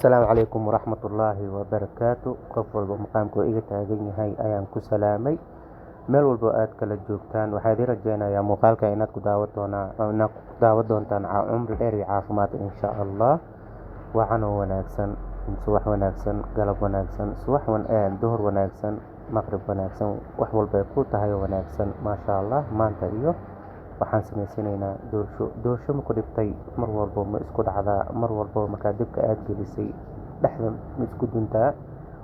Asalaamu calaykum waraxmatullaahi wabarakaatu. Qof walba maqaamka uu iga taagan yahay ayaan ku salaamay. Meel walbo aad kala joogtaan, waxaa idin rajeynayaa muuqaalka inaad ku daawan doontaan cumri dheer iyo caafimaad, insha Allah. Wacanoo wanaagsan, subax wanaagsan, galab wanaagsan, subax duhur wanaagsan, maqrib wanaagsan, wax walba ay ku tahay oo wanaagsan, maasha Allah. Maanta iyo waxaan samaysanaynaa doolsho. Doolsho ma ku dhibtay? Mar walbo ma isku dhacdaa? Mar walbo markaa dibka aad gelisay dhexda ma isku duntaa?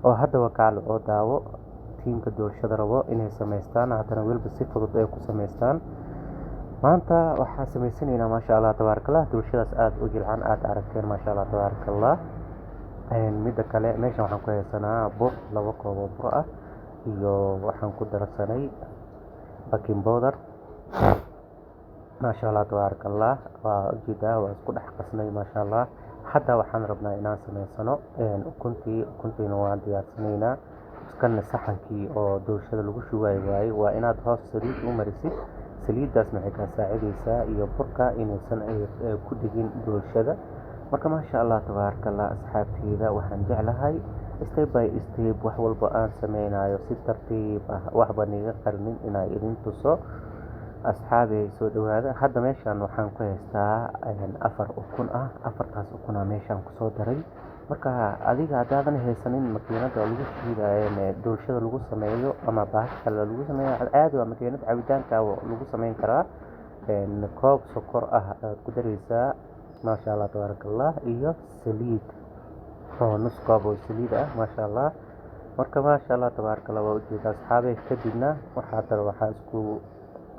Oo haddaba kaale oo daawo tiimka doolshada rabo inay samaystaan, haddana weliba si fudud ay ku samaystaan. Maanta waxaan samaysanaynaa, maasha Allah tabaarakallah, doolshadaas aada u jilcan aada aragteen, maasha Allah tabaarakallah. Midda kale, meeshan waxaan ku haysanaa bur, 2 koob oo bur ah, iyo waxaan ku darsanay baking powder, maasha Allah tabaarakallah. Waa ujeedaa, waa isku dhex qasnay, maasha Allah. Hadda waxaan rabnaa inaan samaysano ukuntii. Ukuntiina waan diyaarsanaynaa. Kana saxankii oo doolshada lagu shubayo waaye. Waa inaad hoos saliid u marisid. Saliiddaasna waxay kaa saacidaysaa iyo burka inaysan ku dhegin doolshada. Marka, maasha Allah tabaarakallah, asxaabteyda, waxaan jeclahay step by step wax walba aan sameynayo si tartiib ah, waxba niga qarinin, inaan idin tuso. Asxaabey, soo dhawaada. Hadda meeshan waxaan ku haystaa afar ukun ah. Afartaas ukuna meeshaan kusoo daray. Marka adiga haddaadan haysanin makiinada lagu shiidayo doolshada lagu sameeyo ama bahasha kale lagu sameeyo, caadi waa makiinada cabitaanka lagu sameyn karaa. Koob sokor ah aad ku dareysaa, maasha Allah tabaarakallah, iyo saliid oo nus koob oo saliid ah, maasha Allah. Marka, maasha Allah tabaarakallah, waa ujeeda, asxaabey. Kadibna waxaa isku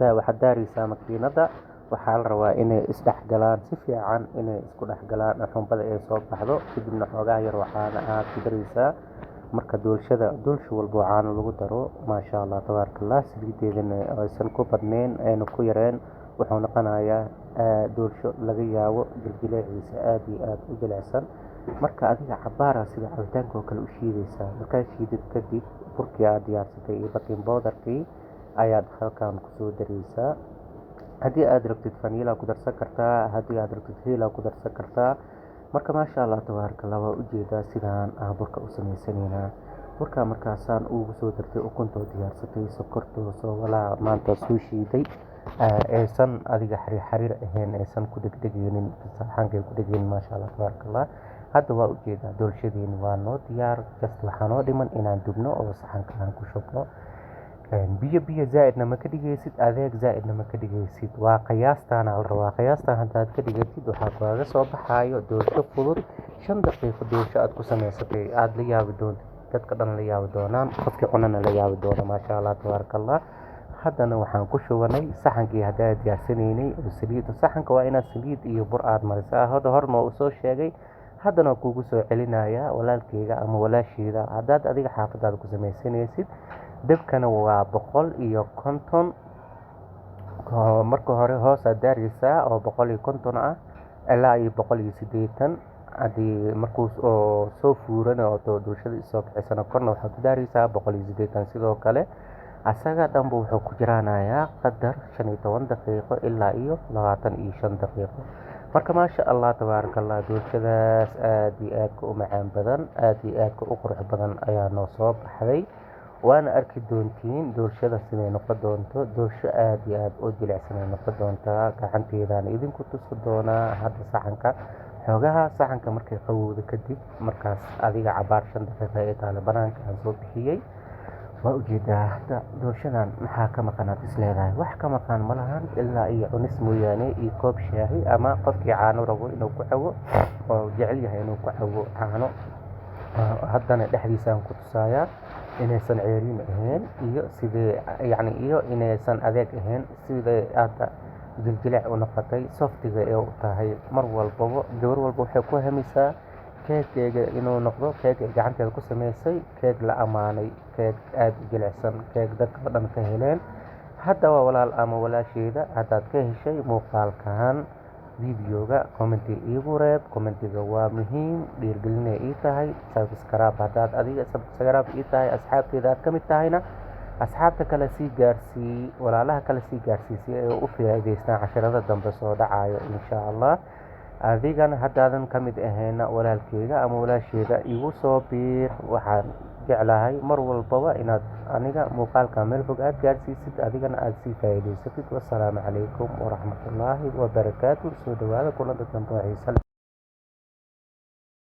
waxaad daareysaa makiinada. Waxaa la rabaa inay isdhexgalaan si fiican, inay isku dhexgalaan, xumbada ay soo baxdo. Kadibna xoogaa yar oo caano aad ku dareysaa. Marka doolshada, doolsho walbo caano lagu daro, maasha Allah tabaarakallah, saliideedana aysan ku badnayn ayna ku yareen, wuxuu noqonayaa doolsho laga yaabo jiljileeciisa aad iyo aad u jilicsan. Marka adiga cabaara sida cabitaanka oo kale u shiideysaa. Markaad shiidid kadib, burkii aad diyaarsatay iyo baking powderkii ayaad halkan kusoo dareysaa. Haddii aad rabtid, vanilla ku darsan kartaa. Haddii aad rabtid, heel ku darsan kartaa. Marka, maasha Allah tabaarakallah, waa ujeedaa sidaan aan burka u sameysanaynaa. Burka markaasaan ugu soo dartay ukuntoo diyaarsatay, sokortoo soo walaa maanta soo shiiday, aysan adiga xariir xariir ahayn, aysan ku dhegdhegeynin, saxankay ku dhegeynin, maasha Allah tabaarakallah. Hadda waa ujeedaa, doolshadeeni waa noo diyaar. Just waxaa noo dhiman inaan dubno oo saxanka aan ku shubno. Biyo biyo zaaidna ma ka dhigaysid, adeeg zaaidna ma ka dhigaysid. Waa qiyaastaana la rabaa. Qiyaastan haddaad ka dhigatid, waxaa kaaga soo baxaayo doolsho fudud, 5 daqiiqo doolsho aad ku samaysatay, aada la yaabi doontid, dadka dhan la yaabi doonaan, qofkii cunana la yaabi doono, maasha Allah tabaarakallah. Haddana waxaan ku shubanay saxankii haddaa diyaarsanaynay oo saliid. Saxanka waa inaad saliid iyo bur aad marisaa. Hadda horna waa usoo sheegay, haddana waa kugu soo celinayaa, walaalkeyga ama walaasheyda. Haddaad adiga xaafadaada ku samaysanaysid, dabkana waa 150. Marka hore hoosaad daareysaa oo 150 ah ilaa iyo 180. Haddii markuu oo soo fuurana oo doolshada isoo bixisana, korna waxaad ku daareysaa 180 sidoo kale. Asaga dhanba wuxuu ku jiraanayaa qadar 15 daqiiqo ilaa iyo 25 daqiiqo. Marka, maasha Allah tabaarakallah, doolshadaas aad iyo aadka u macaan badan, aad iyo aadka u qurux badan ayaa noo soo baxday. Waana arki doontiin doolshada siday noqon doonto. Doolsho aad iyo aad u jilicsan ay noqon doontaa. Gacanteedaan idinku tusi doonaa. Hadda saxanka xoogaha, saxanka markay qabowdo kadib, markaas adiga cabaar 5 daqiiqo ay taalo banaanka aan soo bixiyey. Waa ujeedaa hadda doolshadan. Maxaa ka maqan aad is leedahay? Wax ka maqan ma lahan ilaa iyo cunis mooyaane iyo koob shaahi, ama qofkii caano rabo inuu ku cabo oo jecel yahay inuu ku cabo caano. Haddana dhexdiisaan ku tusayaa inaysan ceeriin ahayn iyo sidee, yacni, iyo inaysan adeeg ahayn, sidee hadda jiljilic u noqotay, softiga ee u tahay. Mar walbaba gabar walba waxay ku hamisaa keegkeega inuu noqdo keeg ay gacanteeda ku sameysay, keeg la ammaanay, keeg aada u jilicsan, keeg dadka oo dhan ka heleen. Haddaba walaal ama walaasheeda, haddaad ka heshay muuqaalkan videoga, commenti iigu reeb. Commentiga waa muhiim, dhiirgelinay ii tahay. Subscribe haddaad adiga subscribe ii tahay, asxaabteeda aad ka mid tahayna, asxaabta kale sii gaarsii, walaalaha kale sii gaarsii, si ay u faa'iidaystaan casharada dambe soo dhacayo, insha Allah. Adigana haddaadan ka mid ahayna walaalkeyga ama walaasheyda, igu soo biir. Waxaan jeclahay mar walbaba inaad aniga muuqaalka meel fog aad gaarsiisid, adigana aada sii faa'iidaysatid. Wassalaamu calaykum waraxmatullaahi wabarakaatu. Soo dhawaada kulanta dambe oo xiise leh.